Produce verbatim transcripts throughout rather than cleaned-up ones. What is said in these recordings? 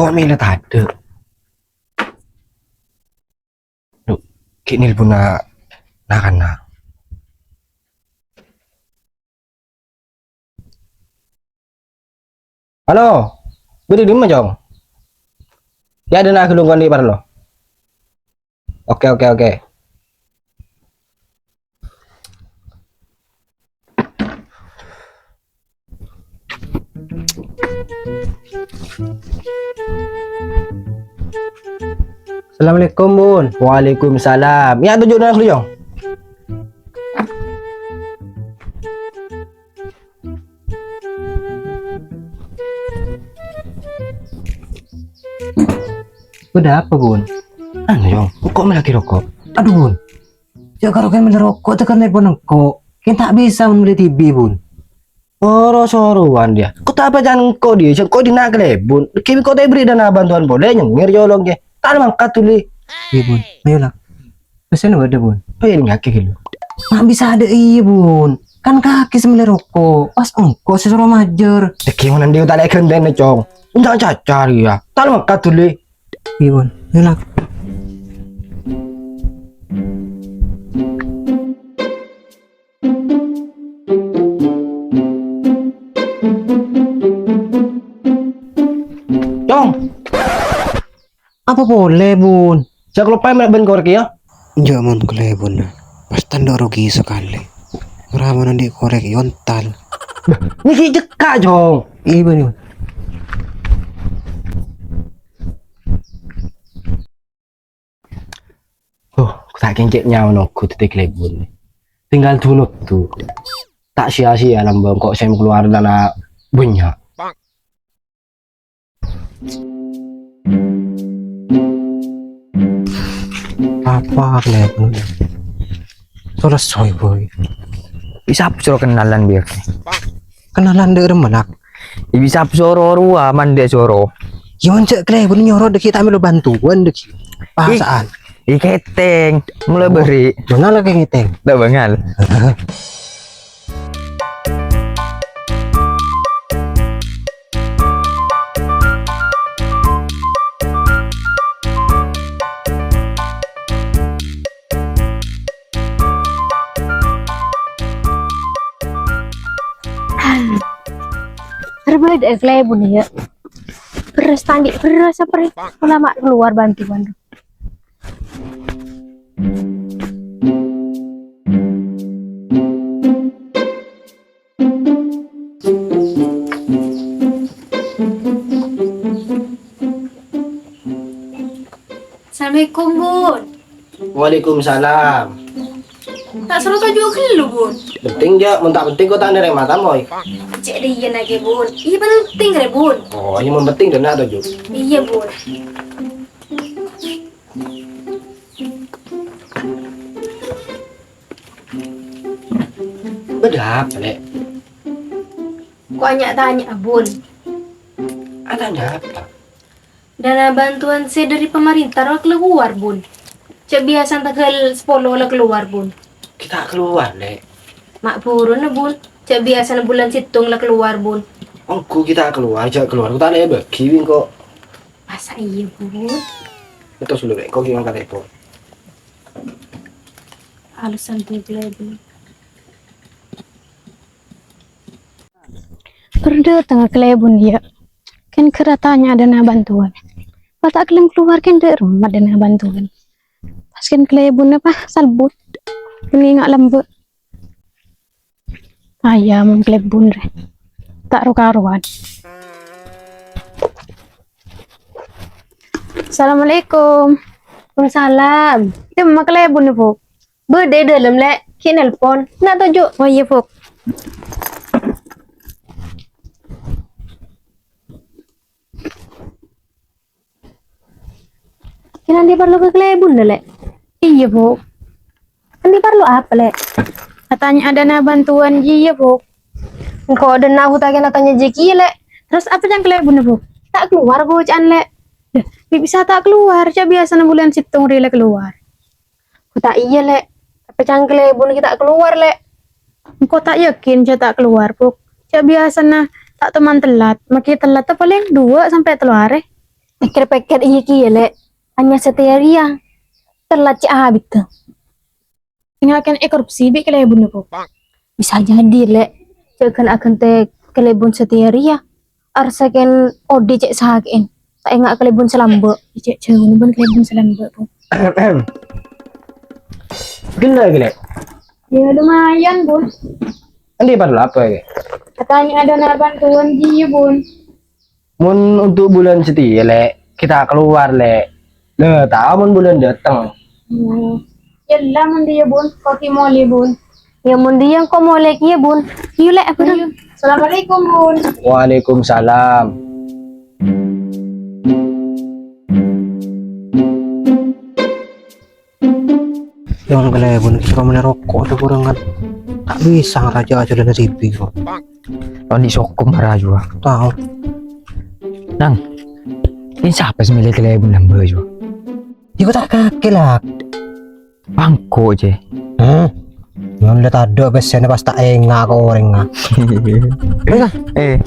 Kok mèlè tadâ'? Dhu, ghi' nelponna na'-kana'. Halo, bâdâ è dimma, Cong? Yâ, dâ' na' ghâllu kandhi' parlo. Oke, oke, oke. Assalamualaikum, Bun. Waalaikumsalam. Yâ, toju' na' ghâllu, Cong. Bâdâ apa, Bun? Anu, Cong, engko' mellèaghi roko'. Adhu, Bun. Jhâ' karo kèng mellè roko', teker nelpon engko'. Kèng ta' bisa mellè T V, Bun. Ro-sorowan, yâ. Ko' ta' bâcaan engko', yâ. Engko' dina' kalèbun. Kèng ko' ta' èberri' dâna bantuan polè, nyengngèr colong, yâ. Ta' mangkat dhuli. Iyâ, Bun. Ayo, la. Pèssèna bâdâ, Bun. Ayo, nyakè ghâllu. Ma' bisa adâ' iyâ, Bun. Kan kakè sè mellè roko'. Pas engko' sè soro majâr. Dâgghi' mon andi' ta' lè ghântèna, Cong. Enjâ' cacar, yâ. Ta' mangkat dhuli. Iyâ, Bun. Ayo, la. Cong. Apa polè, Bun? Jhâ' kaloppaè mèlè bân korèk, yâ? Enjâ', mon kalèbun. Pas tandhâ rugi sakalè. Ngramana andi' korèk yontal. Bâh, nèka cekka', Cong. Iyâ, Bun, iyâ, Bun. Oh, ta' kèng cè' nyaman ongghu dhâddhi kalèbun. Tinggal dunot tu. Ta' sia-sia lambâ' engko' sè makalowar dâna bânnya'. Apa kalèbun? Terros, boy, boy. Bisa apa soro kennalan biar? Kennalan dâ' remma, Lak? Iyâ, sap soro rowa, mandhâ' soro. Yâ, mon cè' kalèbun nyoro dâgghi' ta' mèlo bantuan dâgghi'. Pasaan. Ih, kètèng. Mula bâri'. Bângal la kètèng. Ta' bângal. Arè bâdâ'â kalèbun, yâ. Bherrâs ta' andi' bherrâs apa rè? Ulama kalowar bantuan. Assalamualaikum, Bun. Waalaikumsalam. Ta' soro toju' ghâllu, Bun. Penting, jâ'. Mon ta' penting, ko' ta' nèrèma tamoy. Cè' rèya nèka, Bun. Iyâ, penting, rè, Bun. Oh, iyâ, mon penting, dâ' na' toju'. Iyâ, Bun. Bâdâ apa, Lè'? Ko' nya-tanya'a, Bun. Atanya apa? Dâna bantuan sè dâri pamarènta rowa kalowar, Bun. Cè' biyasana tangghâl sapolo la kalowar, Bun. Ghi' ta' kalowar, Lè'. Ma' buruna, Bun. Cè' biyasana bulân sèttong la kalowar, Bun. Ongghu ghi' ta' kalowar, jâ' kalowar. Ko' ta' lè' èbâghi bi' engko'. Masa iyâ, Bun? Ètos dulu, Lè'. Engko' ghi' angkat telepon. Alus santai, Bun. Bâr dâteng kalèbun, yâ. Kèng ghâr atanya'a dâna bantuan. Pas ta' ghellem kalowar kèng dâ' remma dâna bantuan. Pas kèng kalèbunna pas salbut. Kèng nga' lambâ'. Ayam kalèbun rè. Ta' ro-karowan. Assalamualaikum. Waalaikumsalam. Dimma kalèbunna, Bu? Bâdâ è dâlem, Lè'. Ghi' nelpon. Na' toju'. Oh, iyâ, Bu. Kèng andi' parlo ka kalèbunna, Lè'? Iyâ, Bu. Andi' parlo apa, Lè'? Atanya'a dâna bantuan, iyâ, Bu. Engko' dâna' hu ta' kèng atanya jâ' kèya, Lè'. Terros apa ca'na kalèbunna, Bu? Ta' kalowar koca'an, Lè'. Lha, bi' bisa ta' kalowar, cè' biyasana bulân sèttong rè la kalowar. Ko' ta' iyâ, Lè'. Tapè ca'na kalèbunna ghi' ta' kalowar, Lè'. Engko' ta' yakin jâ' ta' kalowar, Bu. Cè' biyasana ta' toman tellat. Makkè tellatta palèng duwâ' sampè' tello arè. Pèkkèr-pèkkèr iyâ kèya, Lè'. Anyar satèya rèya. Tellat cè' abiddhâ. Sènga' kan èkorupsi bi' kalèbunna, Bu. Bisa jadi, Lè'. Jhâ' ghân-aghân tè kalèbun satèya rèya. Arsa kan odi' cè' sakè'en. Ta' enga' kalèbun salambâ'. Cè' jhâuna bân kalèbun salambâ', Bu. Ghellâ', Lè'. Ya, lumayan, Bun. Endi parlo apa, Lè'? Katanya ada nak bantuan dia, Bun. Mon untuk bulan satèya, Lè', kita keluar, Lè'. Lè', tao mon bulan dâteng. Hmm. Yâ la, mon dia, Bun. Kopi moli, Bun. Ya, mon dia engko' molè kèya, Bun. Yu, Lè', apa, Bun? Assalamualaikum, Bun. Waalaikumsalam. Yang kalèbun, kita mana rokok, ada kurang kan. Tak bisa ngeraja aja dan sipi kok. Oni sokong marayu, ah. Tahu. Nang, ini siapa sih milih kalèbun nambah, yo? Iku tak kakè, Lak. Bangko, je. Hmm. Ngon le tadok pesena pas tak enga' ko orèng, ah. Wes, ah. Eh.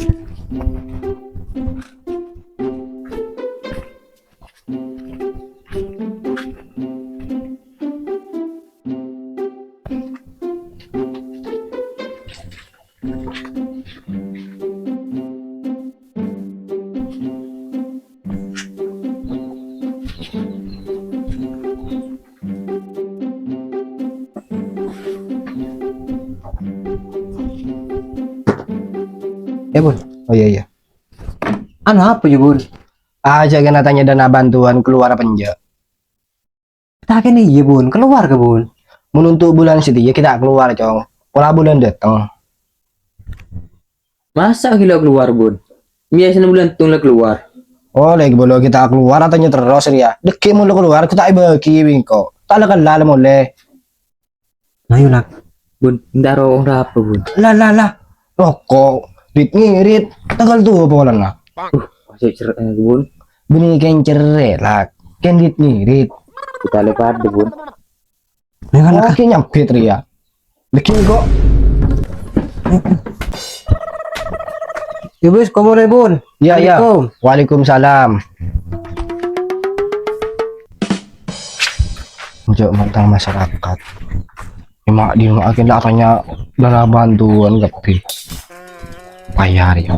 Ya, Bun. Oh, iya, iya. Anu apa ya, Bun? Ah, jâ' kèna tanya dana bantuan keluar apa enjâ'? Takèn iyâ, Bun. Keluar kè, Bun? Mon untuk bulan satèya kita keluar, Cong. Pola bulan dâteng. Masa ghi' la keluar, Bun? Biasana bulan dâteng la keluar. Oh, lagi bolo kita keluar atanya terros, rèya. Dâgghi' mon la keluar, kita èbâgi bingko. Ta' la kella la molè. Ayo, Lak. Bun, minta rokok berapa, Bun? Lah, lah, lah. Rokok, rit ngirit, tanggal dua polana. Uh, masih cerek, eh, Bun. Bun, ini kan cerek, Lak. Kan rit ngirit. Kita lepas deh, Bun. Ini kan, Lak. Oke, nyambit, rèya. Bikin kok. Ya, wis, komo le, Bun. Iya, iya. Assalamualaikum. Waalaikumsalam. Ojo mantang masyarakat. Emak di rumah akhirnya katanya dana bantuan kabbhi. Bayar ya.